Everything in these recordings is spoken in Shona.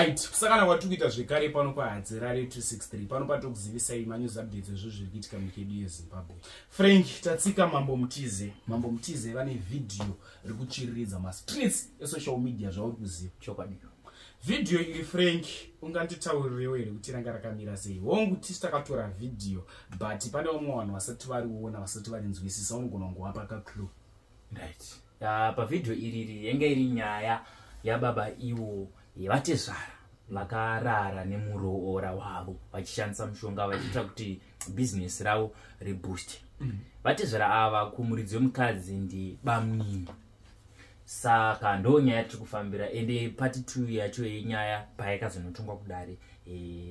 Right, kusangana kwatiri kuita zvekare pano paHadzirare 263, pano patiri manews updates ezvo zviri kuitika munyika yedu yeZimbabwe. Frank, tatsika Mambo Mutize. Mambo Mutize vane vhidhiyo riri kutsviriridza mastreets esocial media, zvauri kuziva. Chokwadi. Vhidhiyo iri, Frank, unganditaurirewo here kuti ranga rakamira sei? Hongu, tisi takatora vhidhiyo, but pane vamwe vanhu vasati variona, vasati varinzwisisa. Unogona kungovapa kaclue. Right, pavhidhiyo iriri yanga iri nyaya yababa ivo vatezvara vakarara nemuroora wavo vachishandisa mushonga, vachiita kuti bhizinesi ravo riboost. Vatezvara ava kumuridzi wemukadzi ndibamnini, saka ndo nyaya yatiri kufambira. Ende part 2 yacho yenyaya payakazonotongwa kudare,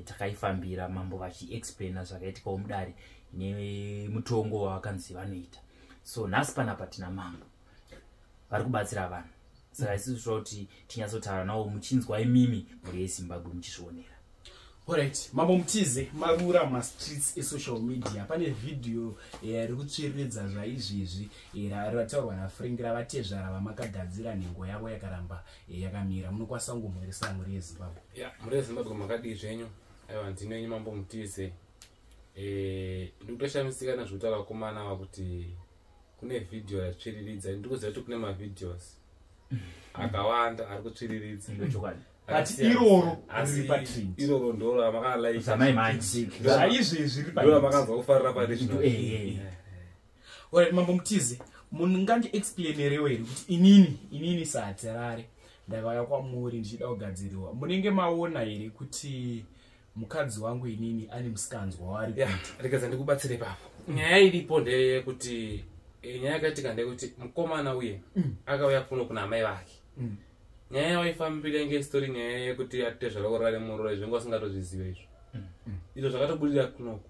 takaifambira mambo vachiexplaina zvakaitikawo mudare nemutongo wavakanzi vanoita. So nhasi panapa tina mambo vari kubatsira vanhu, saka isusu toda kuti tinyatsotaura navo muchinzwa imimi mhuri yeZimbabwe muchizvionera. Alright, Mambo Mutize, marura mastreets esocial media. Pane vhidhiyo riri kutsviriridza zvaizvezvi, rataurwa naFrank, ravatezvara vamakagadzira, nhengo yavo yakaramba yakamira. Munokwanisa kungomhoresa mhuri yeZimbabwe? Ya, mhuri yeZimbabwe, makadii zvenyu? Aiwa, ndinenyu Mambo Mutize. Ndikutoshamisika nezvekutaura vakomana ava kuti kune vhidhiyo yatsviriridza. Ndikuziva kuti kune mavideos akawanda ari kutsviriridza. Ndochokwadi. But iroro Asi riri patrend. Iroro ndo ramakalaika. Zamai manje. Zvaizvezvi riri Ndo ramakanzwa kufarira pari zvino. Alright, Mambo Mutize, mungandiexplainerewo here kuti inini saHatirare ndakauya kwamuri ndichida kugadzirirwa, munenge maona here kuti mukadzi wangu inini ane musikanzwa waari Ya, kuita? Regedza ndikubatsire ipapo. Nyaya iripo ndeyekuti nyaya yakaitika ndeyekuti mukomana uye akauya kuno kuna amai vake. Nyaya yawaifambira inge story, nyaya yekuti atezvara kurara nemuroora, izvo inge vasingatozviziva izvo. Izvo zvakatobudirira kunoku,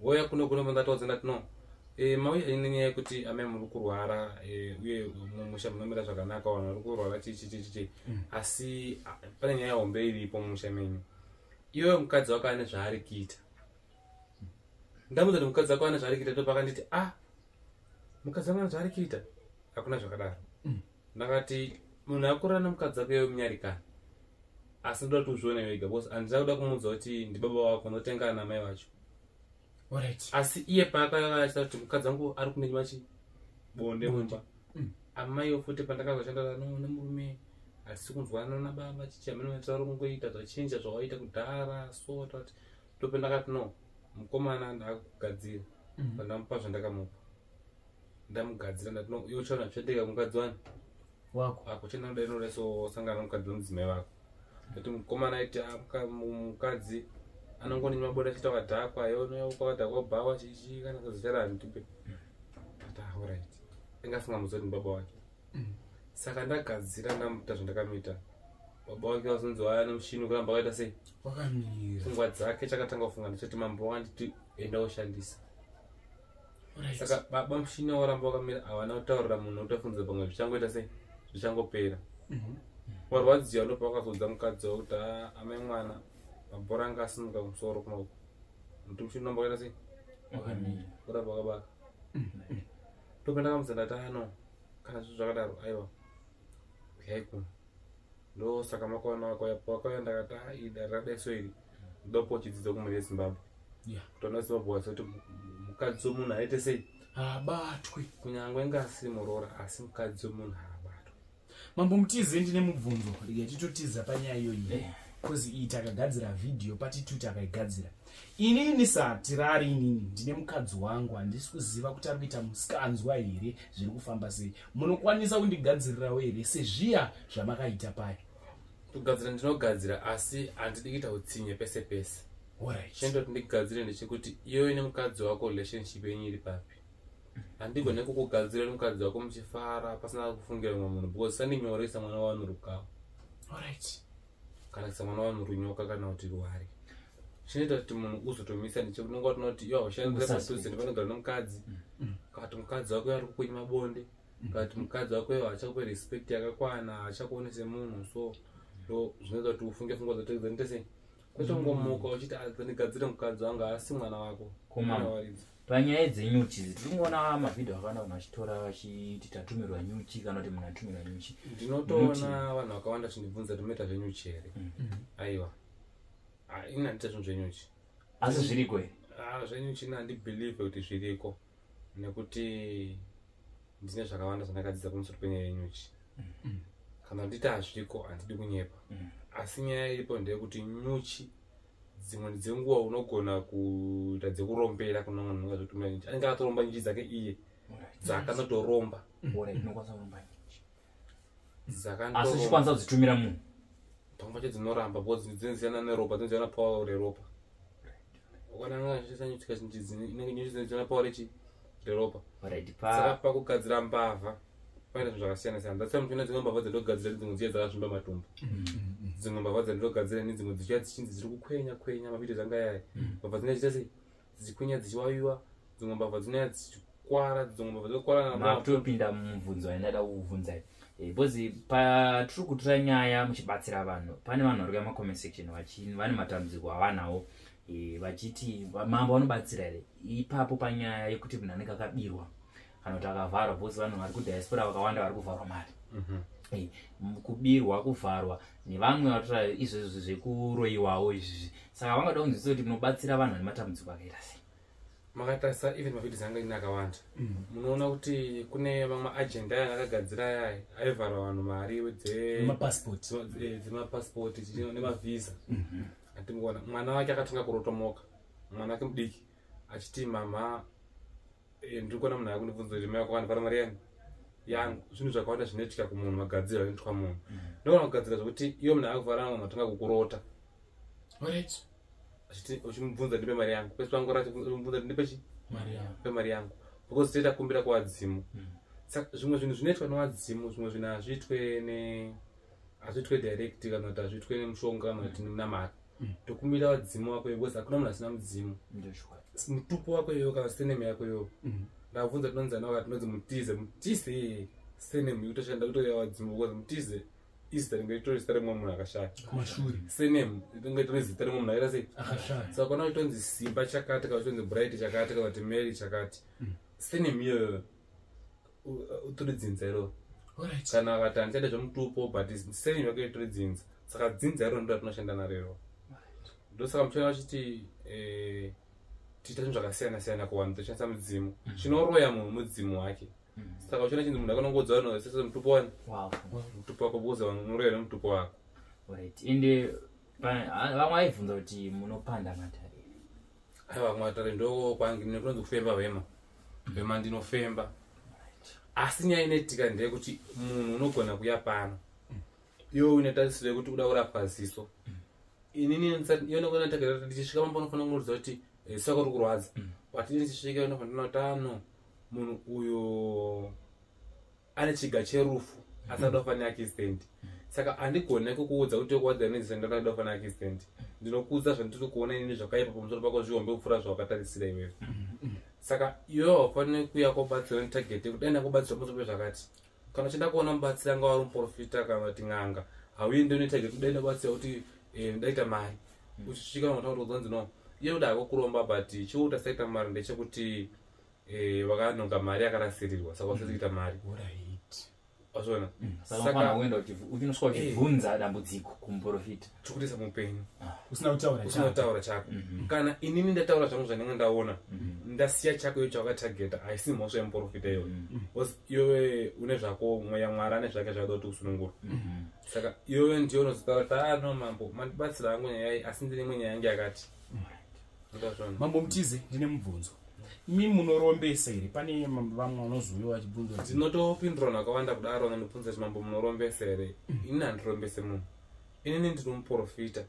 wouya kuno kuno ndataudza, ndati no, mauya ine nyaya yekuti amai muri kurwara, uye mumusha munomira zvakanaka, vanhu vari kurwara, chii chii chii chii, asi pane nyaya hombe iripo mumusha menyu. Iwe mukadzi wako ane zvaari kuita. Ndamudza kuti mukadzi wako ane zvaari kuita, ndopakanditi, "Ah, mukadzi wangu ane zvaari kuita? Hakuna zvakadaro." Ndakati munhu akurara nemukadzi wako iwe munyarikani, asi ndoda kuti uzvione wega, because handina kuda kumuudza kuti ndibaba wako, ndotengana namai vacho. Asi iye paakauya achita kuti mukadzi wangu ari kunenyima chi bonde mumba. Amaiwo futi pandakazoshanda no nemurume, hatisi kunzwanana nababa, chichi hamene maitauro kungoita zvachinja zvawaita kudhara. So tati ndope ndakati no, mukomana ndakugadzira. Pandamupa zvandakamupa, ndamugadzira, ndati no, iwe uchaona zvichaitika kumukadzi wani wako. Ako chendanoda inoda, so wasangana nomukadzi wemudzimai vako. Kuti mukomana aiti, "Ah, mukadzi anongoninywa bonde achiita wakadhakwa, kwakadhakwa bhawa chichi kana kuzitara handipe." Ati, "Ah, alright." Inga asingamuziva kuti ndibaba wake. Saka ndagadzira, ndamuita zvandakamuita, baba wake vazonzi vaya nemushini kuramba wakaita sei? Wakamira. Pfungwa dzake chakatanga kufunga ndechoti mambo wakanditi enda ushandisa. Saka baba mushini waramba wakamira, havana kutaurira munhu utafunzira pamwe zvichangoita sei, zvichangopera. Warwadziwa, ndopa wakazodza mukadzi wako kuti, "Ah, amai mwana, mabhora anga asimuka kumusoro kunoku, muti mushini uramba wakaita sei?" Wakamira. Uramba wakabaka. Ndopa ndakamudza, ndati ano kana zvinhu zvakadaro, aiwa, uyai kuno. Ndosaka makaona wakauya, wakauya. Ndakati, "Ah, iri dare rakadai so iri ndopo chidzidzo kumhuri yeZimbabwe, kuti vana veZimbabwe vazive kuti mukadzi wemunhu aite sei?" Haabatwe. Kunyange inge asiri muroora, asi mukadzi wemunhu haabatwe. Mambo Mutize, ndine mubvunzo. Rega titotiza panyaya iyoyi, 'cause iyi takagadzira vhidhiyo part 2 takaigadzira. Inini satirari, inini ndine mukadzi wangu, handisi kuziva kuti ari kuita musikanzwa here, zviri kufamba sei. Munokwanisa kundigadzirirawo here sezviya zvamakaita paya? Kugadzira ndinogadzira, asi handidi kuita utsinye pese pese. Chendoti ndigadzire ndechekuti iwewe nemukadzi wako relationship yenyu iri papi. Handigone kukugadzira nemukadzi wako muchifara pasina kufungira mumwe munhu, because sandinyoresa mwana wavanhu rukawo kana kuisa mwana wavanhu runyoka kana kuti ruware. Chinoita kuti munhu uzotomisa ndechekuti unonga tinoti iwe haushandire padhuze nepanogara nemukadzi, kana kuti mukadzi wako ari kukunyima bonde, kana kuti mukadzi wako iwe haachakupe respect yakakwana, haachakuoni semunhu. So ndo zvinoita kuti ufunge pfungwa dzote sei. Kwete kungomuka uchiti ndigadzire mukadzi wangu, asi mwana wako. Kuma. Mwana waridzi. Panyaya dzenyuchi tiri kungoona mavhidhio akawanda, vanhu vachitora vachiti tatumirwa nyuchi kana kuti munhu atumirwa nyuchi. Ndinotoona vanhu vakawanda vachindibvunza kuti munoita zvenyuchi here. Aiwa, ah, ini handiita zvinhu zvenyuchi. Asi zviriko here? Ah, zvenyuchi ini handibhilivhe kuti zviriko, nekuti ndine zvakawanda zvandakadzidza pamusoro penyaya yenyuchi. Kana nditi hazviko, handidi kunyepa. Asi nyaya iripo ndeyekuti nyuchi dzimwe dzenguva unogona kuita dzekurombera kuna munhu anenge azotumira nyuchi, anenge akatoromba nyuchi dzake iye dzakanotoromba. Alright, unokwanisa kuromba nyuchi asi Dzakantoromba. uchikwanisa kudzitumira munhu? Pamwe pacho dzinoramba because dzinosiyana neropa, dzinosiyana power reropa. Ukaona anenge achishandisa nyuchi kazhinji inenge nyuchi dzinosiyana power rechi reropa. Alright, Saka pa pakugadzira mbavha paita zvinhu zvakasiyana siyana. That's why muchiona dzimwe mbavha dzandogadzira dzimwe dziya dzakazvimba matumbu, dzimwe mbavha dzandogadzira ni dzimwe dzichiya dzichinzi dziri kukwenya kwenya mavhidhio dzanga yaya. Mbavha dzinenge dzichiita sei? Dzichikwenya, dzichiwawiwa. Dzimwe mbavha dzinouya dzichikwara, dzimwe mbavha dzokwara. Makutopinda mumubvunzo wandada kukubvunzai. Because patiri kutora nyaya muchibatsira vanhu, pane vanhu vari kuya macomment section vane matambudziko avanawo, vachiti mambo vanobatsira here ipapo panyaya yekuti munhu anenge akabirwa kana kuti akavharwa, because vanhu vari kudiaspora vakawanda vari kuvharwa mari. Kubirwa, kuvharwa, nevamwe vatora izvezvi zvekuroyiwawo izvizvi. Saka vangada kunzwisisa kuti munobatsira vanhu vane matambudziko akaita sei. Makatarisa even mavhidhio anga ine akawanda, munoona kuti kune mamwe agenda aya akagadzira aya aivhara vanhu mari Mapassport. Dzemapasipoti nemavhisa. Andimkuona mwana wake akatanga kurotomoka, mwana wake mudiki, achiti, "Mama, ndiri kuona munhu akundibvunza kuti mai wako vandivhara mari yangu yangu." Zvinhu zvakawanda zvinoitika kumunhu, magadziro anoitwa munhu. Ndogona kugadzira zvokuti iwe munhu akuvhara, munhu atanga kukurota achiti, uchimubvunza, "Ndipe mari yangu." Pese pangora uchimubvunza, "Ndipe chi Mari yangu." Ndipe mari yangu, because toita kumbira kuvadzimu. Saka zvimwe zvinhu zvinoitwa nevadzimu, zvimwe zvinhu hazviitwe ne hazviitwe direct, kana kuti hazviitwe nemushonga kana kuti nemari. Tokumbira vadzimu vako iwe, because hakuna munhu asina mudzimu. Ndoshwa. Mutupo wako iwe kana surname yako iwe, ndabvunza tinonzi ana, vakati tinonzi Mutize. Mutize surname ikutoshanda kutoya vadzimu, because Mutize izita ringe ritori zita remumwe munhu akashaya. Kumashure. Surname ringe ritori zita remumwe munhu akaita sei? Akashaya. Saka kana uchitonzi Simba chakati, kana uchitonzi Bright chakati, kana kuti Mary chakati, surname iyoyo utori dzinza iroro. Kana vakati handichada zvemutupo, but surname yako itori dzinza. Saka dzinza iroro ndo ratinoshanda naro iroro. Ndosaka muchiona vachiti tiita zvinhu zvakasiyana siyana kuvanhu, toshandisa mudzimu. Chinoroya munhu mudzimu wake. Saka uchiona chinzi munhu akanongodza vanhu sese mutupo wani mutupo wako, because vanhu unoroya nemutupo wako. Alright, ende vamwe vaibvunza kuti munopanda matare? Aiwa, kumatare ndo kwangu nekunonzi kufemba hwema. Hwema ndinofemba, asi nyaya inoitika ndeyekuti munhu unogona kuya pano iwe uine tarisiro yekuti uda kurapwa ziso. Inini iwe nogona tagara ndichisvika pamba, unofanira kungoridza kuti ziso rako riri kurwadza, but ini ndichisvika unofanira kuti ano munhu uyo ane chiga cherufu asi ada kufa neaccident. Saka handigone kukuudza kuti yokuwadza neziso ndakada kufa neaccident. Ndinokuudza zvandiri kuona inini zvakaipa pamusoro pako, zvihombe kupfuura zvawakatarisira iwewe. Saka iwewe haufaniri kuuya kobatsirwa netarget yekuti dai ndakubatsirwa pamusoro pezvakati. Kana uchida kuona mubatsiri, anga wari muprofita kana kuti n'anga, hauendi netarget kuti dai ndabatsira kuti ndaita mari. Uchisvika unotanga kuti uzonzi no, iye kuda hako kuromba, but chiuta saita mari ndechekuti wakanonga mari yakarasirirwa, saka usati kuita mari. Wazviona? Saka unofanira kuenda uchinosvika uchibvunza dambudziko kumuprofita. Chokutisa muupenyu. Usina kutaura Usina chako. kutaura chako. Kana inini ndataura zvangu zvandinge ndaona, ndasiya chako iyo chawakatageta, haisi mhosva yemuprofita iyoyo, because iwewe une zvako, mweya Mwari ane zvake zvakada kuti usunungurwe. Saka iwewe ndiyo unozotaura kuti, "Ah, no, mambo mandibatsira hangu nyaya iyi, asi ndine imwe nyaya yange yakati." Ndazvona. Mambo Mutize, ndine mubvunzo. Imi munorombesa here? Pane vamwe vanozouya vachibvunza kuti Ndinotopindura vanhu vakawanda kudaro vanondibvunza kuti, "Mambo, munorombesa here?" Inini handirombese munhu. Inini ndiri muprofita,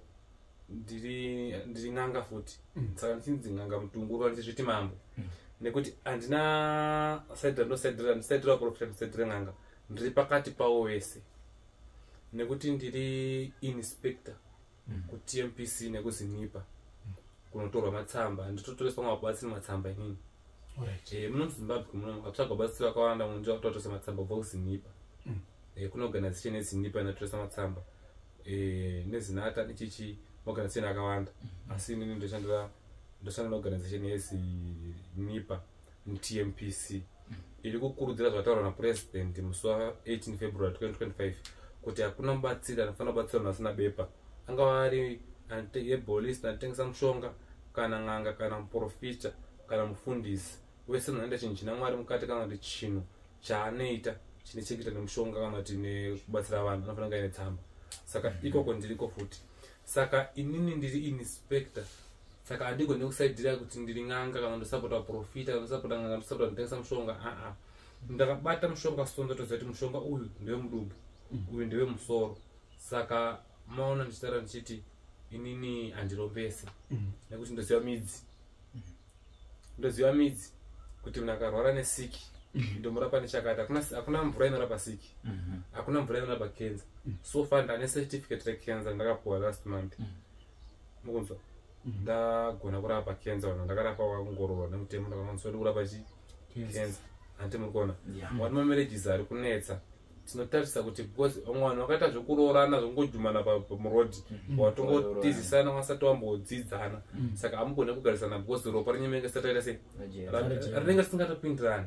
ndiri n'anga futi. Saka ndichinzi n'anga mutunguru, ndichizviti mambo nekuti handina side randinosaidhira. Ndisaidhira vaprofita, ndisaidhira n'anga, ndiri pakati pavo vese, nekuti ndiri inspector kuTMPC nekuZINIPA kunotorwa matsamba. Nditotoreswa mabatsiri matsamba inini. Muno muZimbabwe muno makatsvaga batsiri vakawanda, munhu ndiwatotoresa matsamba kubva kuZINIPA. Kune organization yeZINIPA inotoresa matsamba, neZINATA nechichi. Maorganization akawanda, asi inini ndoshandira neorganization yeZINIPA neTMPC iri kukurudzira zvataurwa napurezidendi musi wa18 February 2025 kuti hakuna mubatsiri anofanira kubatsira munhu asina bepa, angava ari yebolist anotengesa mushonga, kana n'anga, kana muprofita, kana mufundisi. Wese munhu anoita chinhu china Mwari mukati, kana kuti chinhu chaanoita chine chekuita nemushonga kana kuti nekubatsira vanhu, anofanira kunge aine tsamba. Saka ikoko ndiriko futi. Saka inini ndiri inspector, saka handigoni kusaidhira kuti ndiri n'anga kana ndosapota profita, kana ndosapota n'anga, ndosapota ndotengesa mushonga. Aa, ndakabata mushonga, so ndotoziva kuti mushonga uyu ndewemudumbu, uyu ndewemusoro. Saka maona ndichitaura ndichiti inini handirombese, nekuti ndoziva midzi. Ndoziva midzi kuti munhu akarwara nesiki, ndomurapa nechakati. Hakuna mvura inorapa siki, hakuna mvura inorapa cancer. So far ndane certificate recancer ndakapuwa last month. Mukunzwa, ndagona kurapa cancer. Vanhu ndakarapa vakungororwa nemutemo, ndakakwanisa kurapa chi cancer. Hanti muri kuona? Yeah. Wati mamarriages ari kunetsa, tinotarisa kuti because vamwe vanhu vakaita zvokuroorana, zvongojumana pamurodhi, watongotizisana wasati wambodzidzana, saka hamugone kugarisana because ropa renyu rinenge risati sei, rinenge risingatopindirani.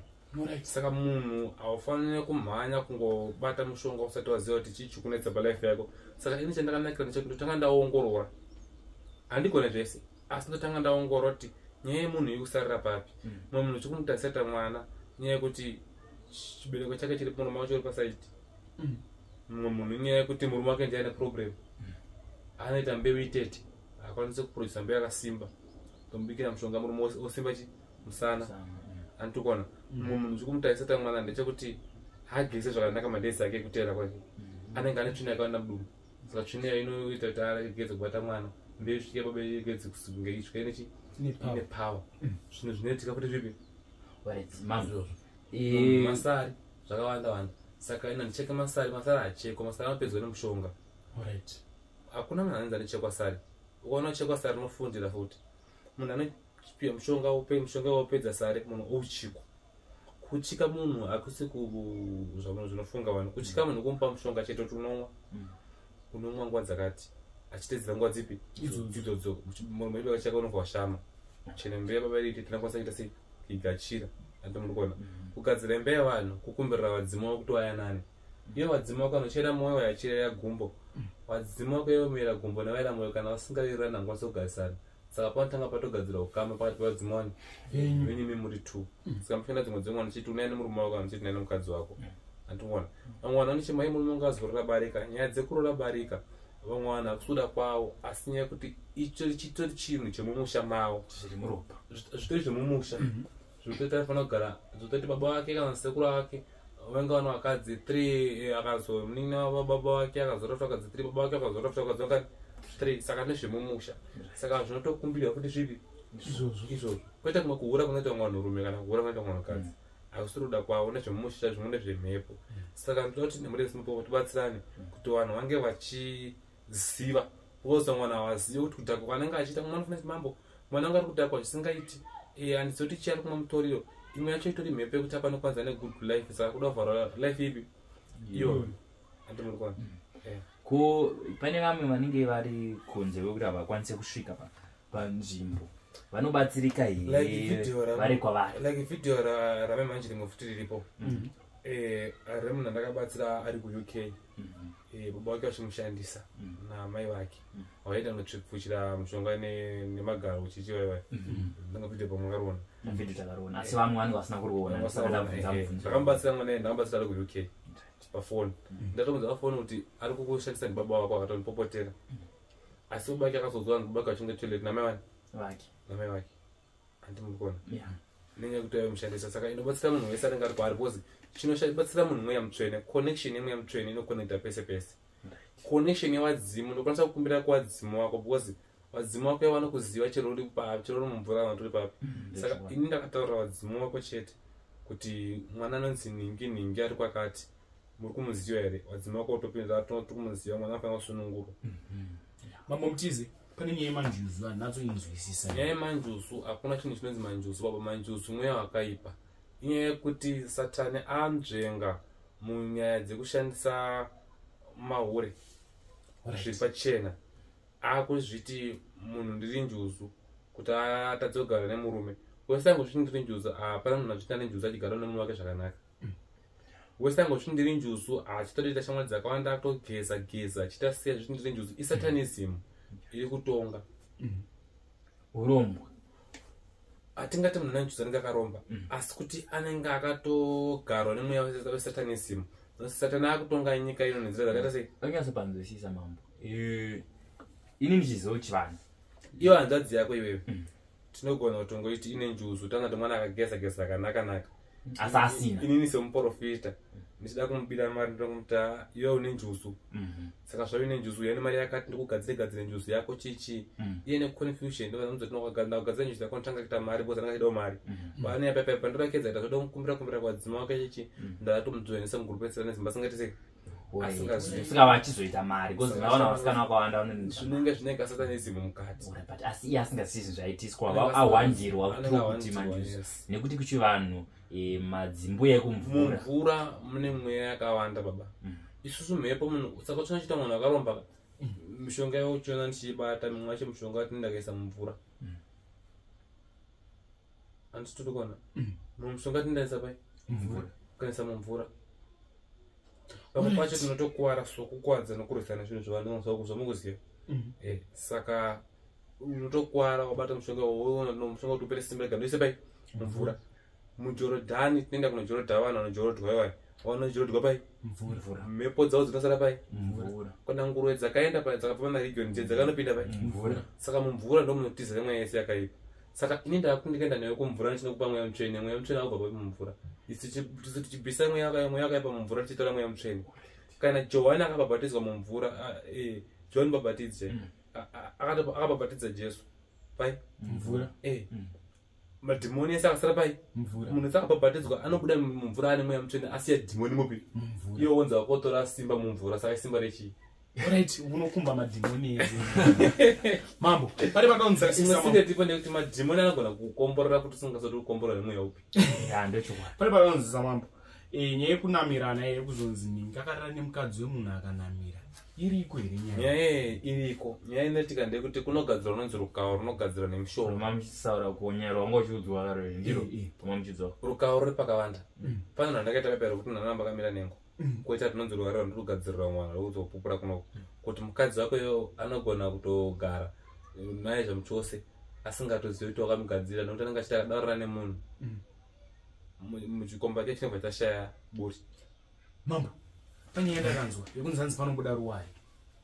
Saka munhu haufaniri kumhanya kungobata mushonga usati waziva kuti chii chikunetsa palife yako. Saka ini chandakanakira ndechekuti ndotanga ndaongorora. Handigone zvese, asi ndotanga ndaongorora kuti nyaya yemunhu iri kusarira papi. Mumwe munhu chikumutarisa mwana, nyaya yekuti chibereko chake chiri murume wacho uri pasaidi. Mumwe munhu, inyaya yekuti murume wake ndiye ane problem, anoita mbeu itete, akwanisi kuprodusa mbeu yakasimba. Tomubikira mushonga, murume osimba chi musana. Anotokona. Mumwe munhu chikumutarisa ta mwana ndechekuti hagese zvakanaka madhesi ake ekuteera kwake, anenge ane tsvina yakawanda mudumbu. Saka tsvina iyo inoita kuti aregedze kubata mwana, mbeu isvike baba iregedze kunge isvike nechi ine power. Zvinhu zvinoitika kuti zvipi? Alright, mambo. Masari zvakawanda wanda. Saka ina ndicheke masari. Masari hachekwa, masari anopedzwa nemushonga. Hakuna munhu anonzi anochekwa sari. Ukaona uchekwa sari, unofundira futi. Munhu anopiwa mushonga, upe mushonga wopedza sari, munhu ouchikwa. Kuchika munhu hakusi zvamunhu zvinofunga vanhu. Kuchika munhu kumupa mushonga chete kuti unomwa, unomwa nguva dzakati, achitedzera nguva dzipi? Idzodzo. Idzodzo. Muromo ibeka chake unobva washama chene. Mbeya baba iri tinakwanisa kuita sei kuigachira. Ati muri kuona, kugadzira imba yevanhu kukumbirira vadzimu vako kuti vayanane. Iye vadzimu vako anochera mwoyo, wayachirera gumbo, vadzimu vako yomera gumbo nevaira mwoyo. Kana vasingawirirani, hangwanisi kugarisana. Saka panotanga patogadzira ukama pakati pevadzimu vani Venyu. Venyu muri two. Saka muchienda dzimwe dzenguva ndichiti unai nemurume wako, kana ndichiti unai nemukadzi wako. Andikuona vamwe vanhu vanochema, "Ii, murume wangu azorora barika." Nyaya dzekurora barika, vamwe vanhu hakusi kuda kwavo, asi nyaya yekuti icho chitori chinhu chemumusha mavo. Zviri muropa. Zvitori zvemumusha, zvekutoti anofanira kugara, zvekutoti baba vake kana sekuru vake vanga vana vakadzi three, akazomunina baba vake akazora futi vakadzi three, baba vake akazora futi vakadzi vakati three. Saka nezvemumusha, saka zvinotokumbirwa kuti zvipi? Izvozvo. Izvozvo, kwete kumwe kuhura kunoita vamwe vanhurume kana kuhura kunoita vamwe vanhukadzi. Hakusi kuda kwavo, nezvemumusha, zvimwe nezvemhepo. Saka ndinoda kuti nemhuri yeZimbabwe tibatsirane kuti vanhu vange vachiziva, because vamwe vanhu havazivi kuti kudhakwa kwanenge achiita mwana unofanira kuti mambo mwana wangu ari kudhakwa zvisingaiti. Handizivi kuti chii, ari kumwa mutoriro. Imwe yacho itori mhepo yekuti apanokwanza negood life, saka kuda kuvharwa life ipi iyoyo. Handi muri kuona? Ko pane vamwe vanenge vari kunze kwekuti havakwanise kusvika panzvimbo, vanobatsirika Like here video vari kwavari? Like video ramemanje rimwe futi riripo, remunhu andakabatsira ari kuUK. Baba vake vachimushandisa namai vake, vaita notsvipfuchira mushonga nemagaro uchichivaivai. Ndanga video pamwe makariona. Video takariona, asi vamwe vanenge vasina kuriona, saka ndabvunza mubvunzo. Ndakamubatsira mwana iye, ndakamubatsira ari kuUK pafoni. Ndatomudza pafoni kuti ari kukushandisa ndibaba wako, akatondipopotera. Asi baba vake akazodzwa, baba vake vachinge toilet namai vani? Vake. Namai vake. Handi muri kuona? Yeah. Nenyaya yekuti vaimushandisa. Saka inobatsira munhu wese anenge ari kwaari, because chinobatsira munhu mweya mutsvene. Connection yemweya mutsvene inokonekta pese pese. Connection yevadzimu, unokwanisa kukumbira kuvadzimu wako, because vadzimu wako vanokuziva chero uri papi, chero uri mumvura kana uri papi. Saka ini ndakataurira vadzimu wako chete kuti mwana anonzi ningi ningi ari kwakati, muri kumuziva here? Vadzimu wako utopinda, tiri kumuziva, mwana anofanira kusunungurwa. Mambo Mutize, pane nyaya yemanjuzu, handinatsoinzwisisa. Nyaya yemanjuzu, hakuna chinhu chinonzi manjuzu baba. Manjuzu mweya wakaipa. Inyaya yekuti Satani anzvenga munyaya dzekushandisa mahure zviri pachena. Akuzviti munhu ndiri njuzu kuti atadze kugara nemurume. Wese angozviti ndiri njuzu, hapana munhu azviti ane njuzu achigara nemurume wake zvakanaka. Wese angozviti ndiri njuzu achitotoita shamwari dzakawanda, akutogeza geza achiita sei, azviti ndiri njuzu. Isatanism iri kutonga. Urombwa. Hatingati munhu ane njuzu anenge akaromba, asi kuti anenge akatogarwa nemweya wesatanism. Satani akutonga nyika ino nenzira dzakaita sei. Anyatsopanzwisisa mambo. Ini ndichiziva chivanhu. Iyo hanzvadzi yako iwewe, tinogona kutongoiti ine njuzu, tangati mwana akageza geza akanaka naka, asi asina. Inini semuprofita ndichida kumubira mari, ndomuti iwe une njuzu. Saka zvave nenjuzu yani mari yakati ndikugadzire gadzire njuzu yako chichi. Iye neconfusion ndokugadzira njuzu yako, ndotanga kuita mari because anga achidawo mari. Pane apa pa ndorakedza ita zvoda kukumbira kumbira kwadzima wake chichi, ndatomujoinisa mugroup esatanism asingati sei. Asingazivi. Saka vachizoita mari because vaona vasikana vakawanda zvinenge zvinenge kasatanism mukati. Alright, but asi iye asingazivi zvaitiswa, Anenge awandirwa anenge kuti awandirwa, manjuzu. Yes. Nekuti kuchivanhu madzimbuya ekumvura. Mumvura mune mweya yakawanda baba. Isusu mhepo munhu, saka tinochita munhu akaromba mishonga yauchiona ndichiibata, mimwe yacho mishonga tindakaisa mumvura. Handiti tiri kuona mumwe mushonga tindaisa pai? Mvura. Kukaisa mumvura, pamwe pacho tinotokuwara, sokukuwadza nokurwisana zvinhu zvavanhu zvamukuziva. Saka unotokuwara wabata mushonga, woona mushonga kuti upere simba, rega ndoise pai? Mumvura. Mujorodhani tinoenda kunojorodha, vanhu vanojorodhwa iwayo vanojorodhwa pai? Mvura. Mhepo dzavo dzinosara pai? Mvura. Kana nguruve dzakaenda pai, dzakabva pamaregioni dze dzakanopinda pai? Mvura. Saka mumvura ndo munotizira mweya yese yakaipa. Saka ini ndakundikaenda nayo kumvura ndichinokupa mweya mutsvene. Mweya mutsvene akubva pai? Mumvura. Isu tichibvisa mweya wakaipa mumvura, tichitora mweya mutsvene. Kana Johani akabhabhatidzwa mumvura, Johani Mubhabhatidzi akabhabhatidza Jesu pai? Mvura. Madhimoni ese akasara pai? Mvura. Munhu ese akabhabhatidzwa anobuda mumvura ane mweya mutsvene, asiya dhimoni mupi? Mumvura. Iwo wonzi wakotora simba mumvura, saka isimba rechii? Right, unokumba madhimoni ese mambo, pane pakaunzwisisa Imwe mambo. secret ipo ndekuti madhimoni anogona kukomborera kuti usingazoti kukomborera nemweya upi. Ya, ndochokwadi. Pane pakaunzwisisa mambo. Nyaya yekunamirana yekuzonzi ningi akarara nemukadzi wemunhu akanamira, iriko here nyaya? Nyaya iyi iriko. Nyaya inoitika ndeyekuti kunogadzirwa runonzi rukawo, runogadzirwa nemishonga. Rwamamuchisaura kuonyera wanga uchiudzwa kare ndiro. Rwamamuchiudzwa. Rukawo ruri pakawanda. Pane rwandakaita pepa rekuti munhu anoramba akamira nengo, koita runonzi ruware rwandikugadzirira mwana rwekuzopupura kunoko kuti mukadzi wako iyoyo anogona kutogara naye zvamuchose asingatozivi kuti wakamugadzira, nekuti anenge achiti akadaurira nemunhu, muchikomba chake chinobva chashaya buri. Mambo, pane nyaya ndakanzwa yekunzi hanzi panobuda ruware.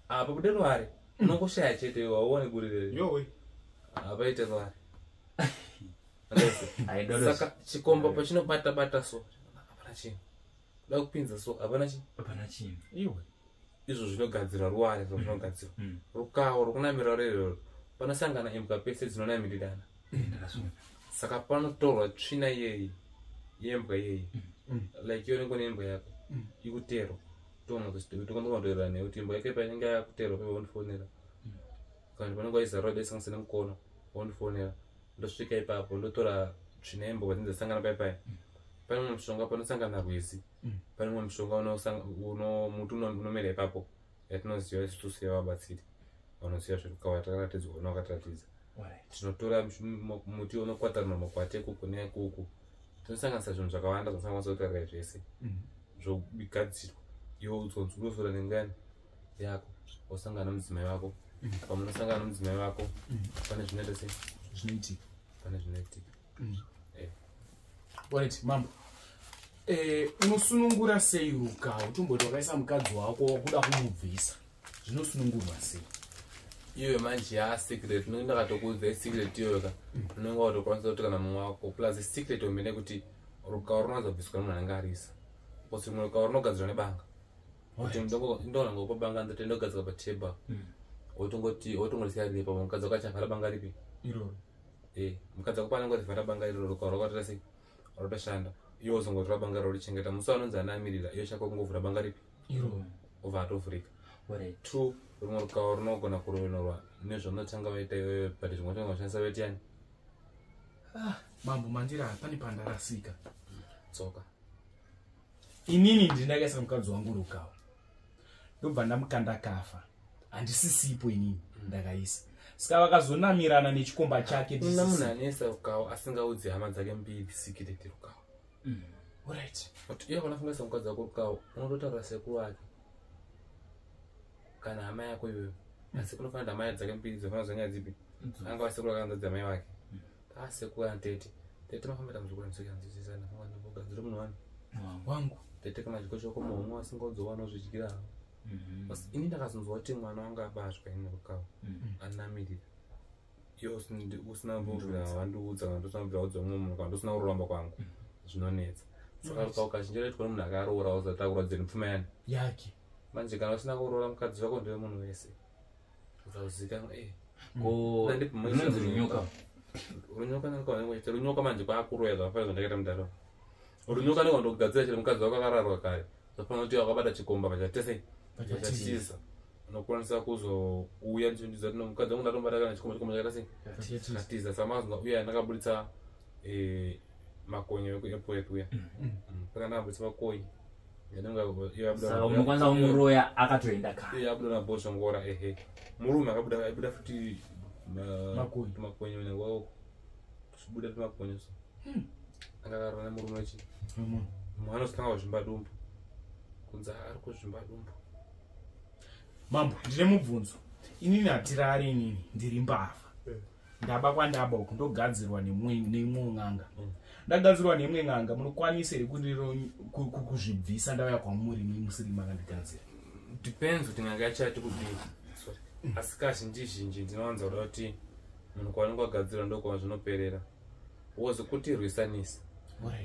Apa bude ruware unongoshaya chete, iwe hauoni buri rere. Yowe. Hapaite ruware. Aidoro. Saka chikomba pachinobata bata so hapana chinhu, kuda kupinza so hapana chinhu. Hapana chinhu. Iwe. Izvo zvinogadzira ruware, zvo zvinogadzirwa rukawo rwokunamira rerero, panosangana imbwa pese dzinonamirirana. Ndakazviona. Saka panotorwa tsvina iyeyi yembwa iyeyi, like iyo unenge une imbwa yako ikuterwa, tonotoerana nekuti imbwa yako painenge yakuterwa pepa wondifonera, kana panenge waizarura daisanganisa nemukono wondifonera, ndosvika ipapo ndotora tsvina yembwa padzinenge dzasangana paipai. Pane mumwe mushonga panosangana rwizi, pane mumwe mushonga muti unomera ipapo yatinoziva isusu sevabatsiri vanoziva zverukawa, takaratidzwa nevakatiratidza. Alright. Tinotora muti unokwatanura makwati ekuku neekuku, tinosanganisa zvinhu zvakawanda zvinosanganisa kutarai zvese, zvogadzirwa. Iwe udzonzi unozora nengani yako, wosangana nemudzimai wako. Pamunosangana nemudzimai wako pane zvinoita sei? Zvinoitika. Pane zvinoitika. Right mambo, unosunungura sei rukawo? Tomboti wakaisa mukadzi wako, wakuda kumubvisa, zvinosunungurwa sei? Iyoyo manje yasecret, unenge ndakatokuudza isecret iyoyo ka, unenge watokwanisa kuti kana mumwe wako plus secret omene kuti rukawo runozobviswa nemunhu anenge arisa, because rimwe rukawo runogadzirwa nebanga kuti ndogona ngokupa banga, ndoti ndogadzika patable, wotongoti wotongorisiya riripo, mukadzi wako achavhara banga ripi? Iroro. Mukadzi wako paanenge ativhara banga iroro, rukawo rwakatoita sei? Rotoshanda. Iwe uzongotora banga rorichengeta, musi wanonzi anamirira, iyo chako kungovhura banga ripi? Iroro. Obva atovhurika. Alright. Two, rumwe rukawo runogona kuroverwa nezvaunotanga vaita iwewe, but zvimwe zvacho ungashandisa weti yani. Ah, mambo, mandira pane pandarasika. Tsoka. Inini ndindakaisa mukadzi wangu rukawo, ndobva ndamukanda kafa, handisisipo inini. Ndakaisa, saka vakazonamirana nechikomba chake. Una munhu anoisa rukawo asingaudzi hama dzake mbiri secret rukawo. Alright. Kuti iye kana fungaisa mukadzi wako rukawo, unototaura sekuru wake kana hama yako iyoyo, asi kunofanira hama dzake mbiri dzofanira zonyaya dzipi, angava sekuru akanza dzamai vake, asekuru ana tete, tete mafambira muzukuru ndisokanzwisisana, fanga munhu wani wangu. Tete kana chiko chako muhomwe asingaudzowa anozvidyira. Asi ini ndakazonzwa kuti mwana wangu abatwa ini rukawo anamirira, iwe usina mbobvira wandiudza, kana ndosina kubvira udza mumwe munhu, kana ndosina kuramba kwangu, zvinonetsa. Saka rukawo kazhinji roitwa nemunhu akaroora, uzatakura dzeni pfuma yani yake. Manje kana usina kuroora, mukadzi wako ndewe munhu wese, uzazikanwa. Ko runonzi runyoka? Runyoka nekuita runyoka manje kwakuroya, zvakafanira zvandakaita mudaro. Runyoka nekandogadzira chero mukadzi wako akararwa kare, zvafanira kuti wakabata chikomba pachatese pachatiza, unokwanisa kuzouya ndichondiza kuti mukadzi wangu ndatombata kana chikomba, chikomba chakaita sei? Chatiza. Saka makazonga uya ndakabuditsa makonye ekuepworth uya. Saka ndakabuditsa makonye. Saka unokwanisa kumuroya akatoenda kare? Iye abuda nabhozhongora, ehe, murume akabuda, aibuda futi Makonye. Makonye wako tuchibuda tumakonye, so anga akarara nemurume wechi mwana usitanga kuzvimba dumbu, kunzi ari kuzvimba dumbu. Mambo, ndine mubvunzo. Inini hatirari, inini ndiri mbavha. Ndaba kwandaba uku, ndogadzirwa neimwe n'anga. Ndagadzirwa neimwe n'anga, munokwanisa here kuzvibvisa ndauya kwamuri musiri makandigadzira? Depends kuti n'anga yacho yati kudii. Sorry. Asi kazhinji zhinji ndinowanza kuda kuti munhu kwaanenge wagadzirwa ndokwa zvinoperera, wozi kuti rwisanisa,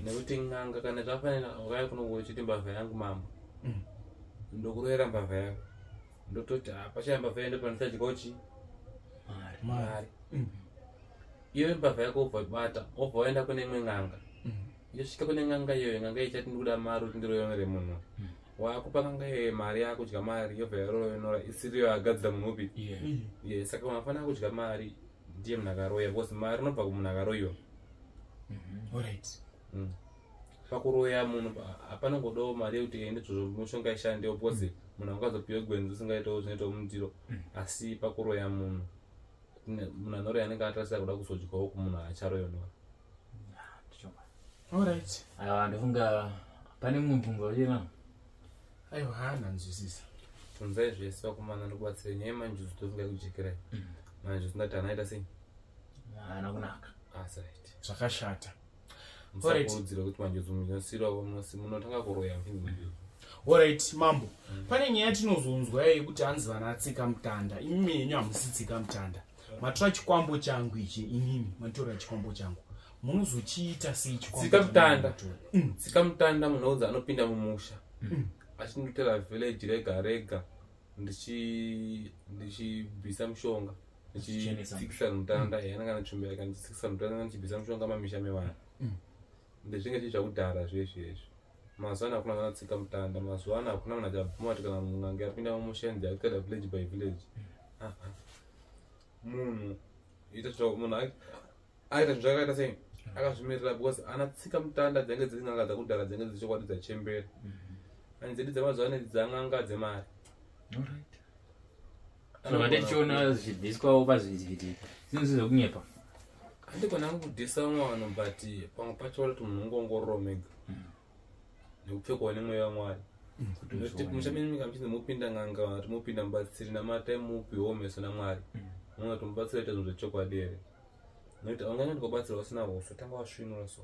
nekuti n'anga kana zvafanira wakaya kunongo uchiti mbavha yangu mambo, ndokuroyera mbavha yako, ndototi pachaya mbavha yayo ndopanosadyawo chi Mari. mari. Iwe mbavha yako wobva bata, wobva waenda kune imwe n'anga. Yosvika kune n'anga iyoyo, n'anga ichati ndikuda mari kuti ndiroyonere munhu. Wakupa n'anga iyoyo mari, yakudya mari, yobva yaroyonora isiriyo yagadzira munhu upi. Ye, saka unofanira kudya mari ndiye munhu akaroya, because mari inobva kumunhu akaroyiwa. Alright. Pakuroya munhu hapanongodawo mari yekuti ende zvozvo mushonga ishandewo, because munhu angazopiwe gwenzi usingaitawo zvinoitawo mundiro. Asi pakuroya munhu, munhu anoroya anenge atarisa kuda kuzodyawo kumunhu acharoyonora. Alright. Aiwa, ndofunga pane mumwe mubvunzo wachena. Aiwa, hananzwisisa. Bvunzai zvese vakomana, ndikubatsire. Nyaya yemanjuzu tofunga kujekerai. Manjuzu ndati anaita sei? Haana kunaka. Asi right. Zvakashata. Alright. Musakurudzira kuti manjuzu munosirawo, munotanga kuroya muchinzi manjuzu. Alright mambo, pane nyaya yatinozonzwa yekuti hanzi vana tsika mutanda. Imimi yenyu hamusi tsika mutanda, matora chikwambo changu ichi. Inini matora chikwambo changu, munozochiita sei chikwambo Tsika mutanda. chamunotora? Tsika mutanda munhu udza anopinda mumusha achindotera village rega rega, ndichibvisa mushonga, Achichenesa. ndichitsikisa mutanda. Anenge ane tsvimbo yake, ndichitsikisa mutanda, ndichibvisa mushonga mamisha mevanhu. Ndezvinge zvii zvakudhara zvezvezvi. Mazuva ano hakuna kana tsika mutanda. Mazuva ano hakuna munhu achabvuma kuti kana mun'anga yapinda mumusha inzi yakutenda village by village. Ah, ah. Munhu ita munhu aita zvinhu zvakaita sei, akazvimirira, because ana tsika mutanda dzinenge dziri n'anga dzakudhara, dzinenge dziri chokwadi dzachembera, ani dzedu dzemazuva ano idzi dzan'anga dzemari. Alright. Saka tichiona zvichibviswawo pazvivhitivhiti, zvinhu zvekunyepa? Handigona kudhisa vamwe vanhu, but pamwe pacho kuti munhu ungoongorora mega nekupfekwawo nemweya waMwari. Nekuti musha menyu muchinzi mupinda n'anga kana kuti mupinda mubatsiri, namatai mupiwewo meso naMwari, muona kuti mubatsiri aita zvinhu zvechokwadi here, nekuti haunganyanyi kubatsirwa usina hoso. Tanga wasvinura so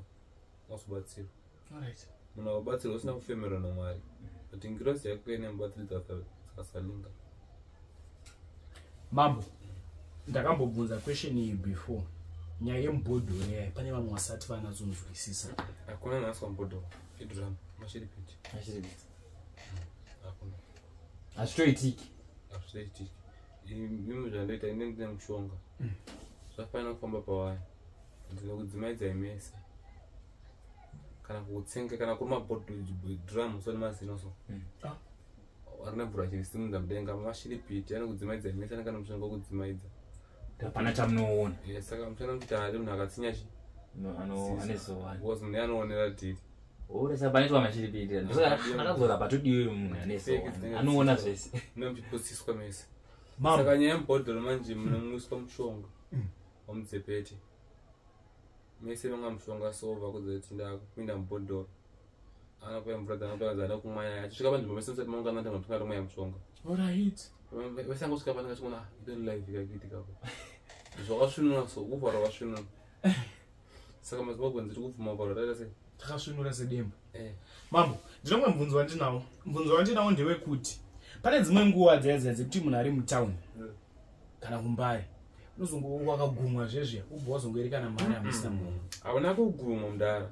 wazobatsirwa. Alright. Munhu akabatsirwa usina kufemerwa naMwari, kuti ngirozi yako ine mubatsiri dzakasalinga. Mambo, ndakambobvunza question iyi before, nyaya yemubhodhoro yaya, pane vamwe vasati vanatsonzwisisa. Hakuna nhasi wamubhodhoro, idhurama mashiripiti. Hakuna. Hazvitoitiki. Hazvitoitiki. Mimi zvandoita, ine ndine mushonga, zvafanira kufamba pawaya, ndinokudzimaidzai mese kana kutsenga kana kuruma dhuramu so nemazino so. Ah. Arina mvura achirisimudza mudenga, mashiripiti anokudzimaidzai mese, anenge ane mushonga wekudzimaidza. Hapana chamunoona. Saka mushonga muchiti hari munhu akatsinya chi Ane zowani. Because munhu anoonera dhiri. Ore, saka panoitwa mashiripiti, ndosaka akazora patodiwe munhu ane Fake zowani dzinenge anoona dzichiitwa. zvese. Mune muchipusiswa mese. Saka nyaya yemubhodhoro manje munomwiswa mushonga wamudzepete mese manga mushonga sova kuzoti ndakupinda mubhodhoro anokuya mvura dzanokuya kumwaya achisvika panzvimbo mese musati maungana tanga tanga tomwaya mushonga. Alright. Vese angosvika panenge achikuona itori live ikakuitika zvakasvinura so kuvhara kwasvinura. Saka maZimbabwe tiri kubvuma kuvhara taita sei? Takasvinura sedemba. Mambo, ndinomwe mubvunzo wandinawo. Mubvunzo wandinawo ndewekuti pane dzimwe nguva dzaya dzaya dzekuti munhu ari mutauni kana kuMbare unozongo wakagumwa zvezviya ubva wazongoerekana mari hamusina munhu. Hauna kugumwa mudara.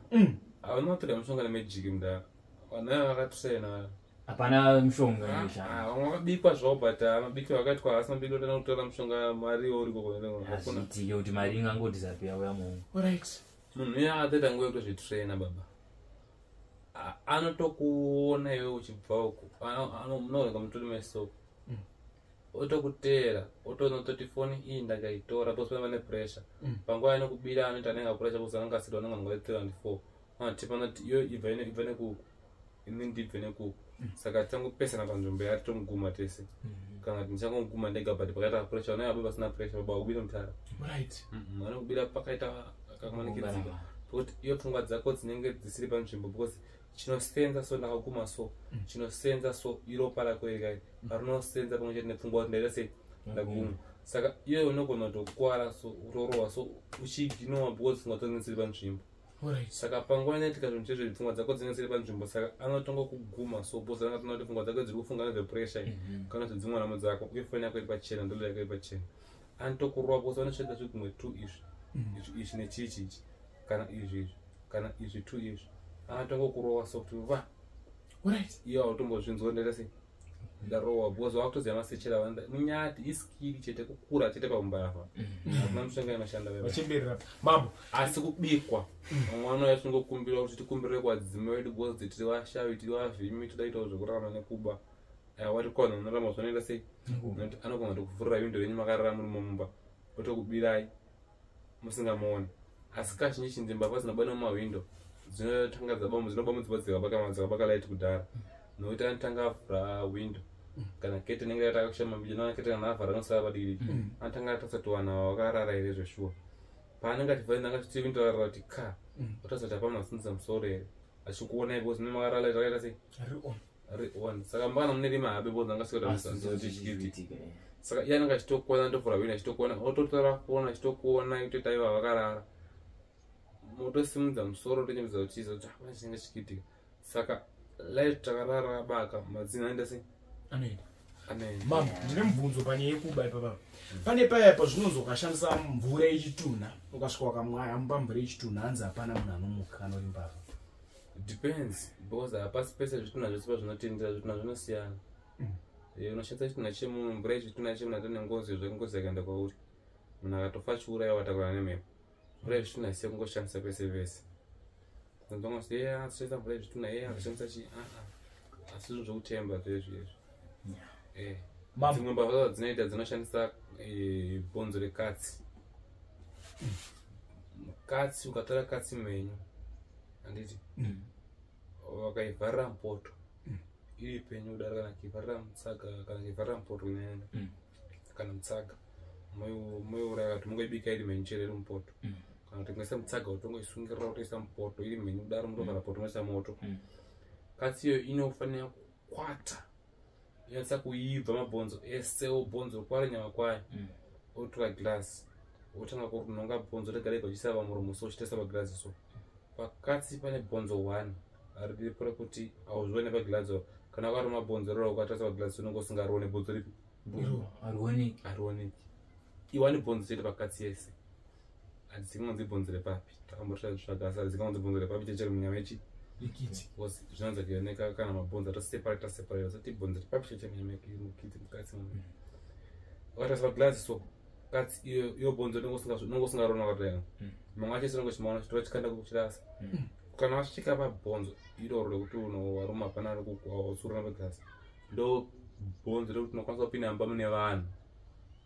Hauna kutora mushonga nemejiki mudara. Vanhu ava vakatraina. Hapana mushonga inoshanda. Vamwe vakabikwa zvavo but mabikiro akaitwa asi mabikiro tana kutora mushonga mari uriko hakuna. Hazviitike kuti mari ingangodisappear uya muhomwe. Alright. Munhu uya akatoita nguva yekutozvitraina baba. Anotokuona iwe uchibva uko. Munooneka mutori meso. Otokuteera, otoona kutoti foni iyi ndakaitora because pane pressure. Panguva inokubira anoita anenge apressure because anenge asiri anenge nguva 3 and 4. Anoti panoti iyo ibva nekuku. Ini ndibve nekuku. Saka tangopesana panzvimbo yatomuguma tese. Kana kuti ndichangomuguma ndega but pakaita pressure anenge abuda pasina pressure baba ubira mutara. Right. Anokubira pakaita kakumanikidzika. Because iyo pfungwa dzako dzinenge dzisiri panzvimbo because chinosenza so ndakaguma so chinosenza so iropa rako iri rinosenza pamwe chete nepfungwa kuti ndaita sei ndaguma. Saka iwe unogona kutokwara so utorohwa so uchiiginowa because pfungwa dzako dzinenge dziri panzvimbo. Alright. Saka panguva inoitika zvinhu chezvo pfungwa dzako dzinenge dziri panzvimbo saka anotonga kuguma so because anenge atoona kuti pfungwa dzako dziri kufunga nezvepressure kana kuti dzimwe nhamo dzako uye foni yako iri pachena ndolo yako iri pachena anotokurova because vanoshandisa zvigumwe 2 izvi izvi izvi nechichi ichi kana izvi izvi kana izvi 2 izvi anotonga kurova so kuti va. Alright. Iye hautombozvinzwa ndaita sei ndarohwa because wakutoziva masechera vanoda munyati iskiri chete kukura chete pamumbavha hakuna mishonga inoshanda baba. Vachemberera mambo. Asi kubikwa vamwe vanouya tingokumbira kuti tikumbirire kuvadzimu vedu because tiri vashavi tiri vavhimi toda kuitawo zvekurarama nekuba. Wati kwana unorarama zvanoita sei nekuti anogona kutokuvhurira windo renyu makarara muri mumba otokubirai musingamuoni. Asi kazhinji chinzi mbavha dzinoba nemumahwindo dzinotanga dzinoba mudzimba dzakabaka light kudhara nokuti anotanga avhura windo kana kete inenge yatakushama mbiji naona kete kana avhara anosara padiki anotanga atarisa kuti vanhu vakarara here zveshuwa. Paanenge achivhara inenge achiti windo rarara kuti ka otarisa kuti hapana asimudza musoro here achikuonai because mune makarara light rakaita sei Ari on. Ari on. Saka mbana mune rima habe because anga asikuita Asi kuti zvichiitika, chiitika. Saka iye anenge achitokuona ndovhura windo achitokuona ototora foni achitokuona itoita ivo vakarara motosimudza musoro tochembedza kutiza kuti hapana chinenge chikiitika. Saka light takarara rabaka madzino anoita sei Anoenda. Anoenda. Mambo, ndine mubvunzo panyaya yekuba ipapa. Pane paya pazvinonzi ukashandisa mvura yechitunha ukasvika wakamwaya mumba mvura yechitunha hanzi hapana munhu anomuka anori mbavha. Depends because hapasi pese zvitunha zvese pazvinotendera zvitunha zvinosiyana. Unoshandisa chitunha chemunhu mvura yechitunha chemunhu atone ngozi zvake ngozi yakaenda kwauri. Munhu akatofa achiuraiwa atakurana nemhepo. Mvura yezvitunha isiye kungoshandisa pese pese. Unozongozi iye ashandisa mvura yezvitunha iye akashandisa chi asi zvinhu zvekutemba zvezvi izvi. Mambo. Dzimwe mbavha dzinoita dzinoshandisa bhonzo rekatsi. Katsi ukatora katsi mhenyu handiti wakaivharira mupoto iri penyu kudaro kana kuivharira mutsaga kana kuivharira mupoto kunyanya kana mutsaga moiuraya kuti mungoibika iri mhenyu chero iri mupoto kana kuti muisa mutsaga utongoisungirira utoisa mupoto iri mhenyu kudaro mutovhara poto moisa moto. Katsi iyo inofanira kukwata inonyatsa kuibva mabhonzo ese obhonzo kwari nyama kwayo. Otora glass otanga kunonga bhonzo rega rega uchiisa pamuromo so uchitesa pagirazi so pakatsi pane bhonzo 1 riripo rekuti hauzvione pagirazi kana wakaruma bhonzo roro ukatarisa pagirazi unenge usingarione bhonzo ripi Harioneki. harioneki. Iwani bhonzo chete pakatsi yese hadzikangonzi bhonzo repapi takambotora zvitsvaga asi hadzikangonzi bhonzo repapi chete munyama ichi Ikiti. because zvinonzi kuoneka kana mabhonzo atoseparate separate asati bhonzo repapi chete munyama mukiti mukatsi muno ukatarisa pagirazi so katsi iyo bhonzo unenge usingariona wakatoyana mamwe acho unenge uchimaona chitora chikanda kuchirasa. Kana wasvika pabhonzo iroro rekuti unowaruma hapana ari kusurana pagirasi ndo bhonzo rekuti unokwanisa kupinda mumba mune vanhu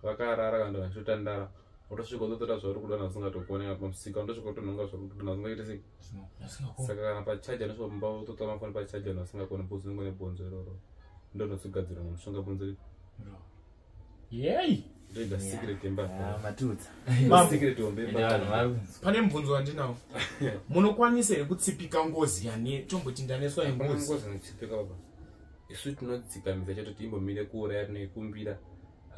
vakarara kana vachitotandara utosvika utotora zvauri kuda usingatokuoneka pamusika unotosvika utonhonga zvauri kuda usingaite sei. Saka kana pachaja unosvika mumba utotora mafoni pachaja vanhu vasingakoni bhonzo unenge une bhonzo iroro ndo rinozogadzirwa nemushonga bhonzo ripi. Yei. Ndoita secret yembavha. Ah, matudza. Mambo. Secret hombe Ende vanhu yembavha. vari kunzwa. Pane mubvunzo wandinawo. Munokwanisa here kutsipika ngozi yane tomboti ndaneswa Hapana nengozi? ngozi inotsipika baba. Isu tinodzikamidza chete kuti imbomire kuuraya, tinoikumbira.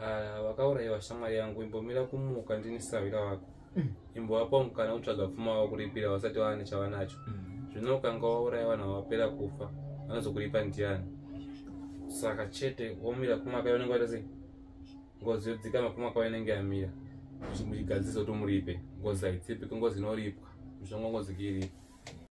Ah, vakaurayiwa shamwari yangu, imbomira kumuka, ndini sahwira wako. Imbovapa mukana kutsvaga pfuma wakuripira vasati vava chavanacho. Zvino ukanga wauraya vanhu vapera kufa, vanozokuripa ndiani? Saka chete womira pfuma kayo unenge waita sei? Ngozi yodzikama, pfuma kayo inenge yamira. Muchigadzirisa kuti muripe. Ngozi haitsipiki, ngozi inoripwa. Mishonga ngozi kuiripa.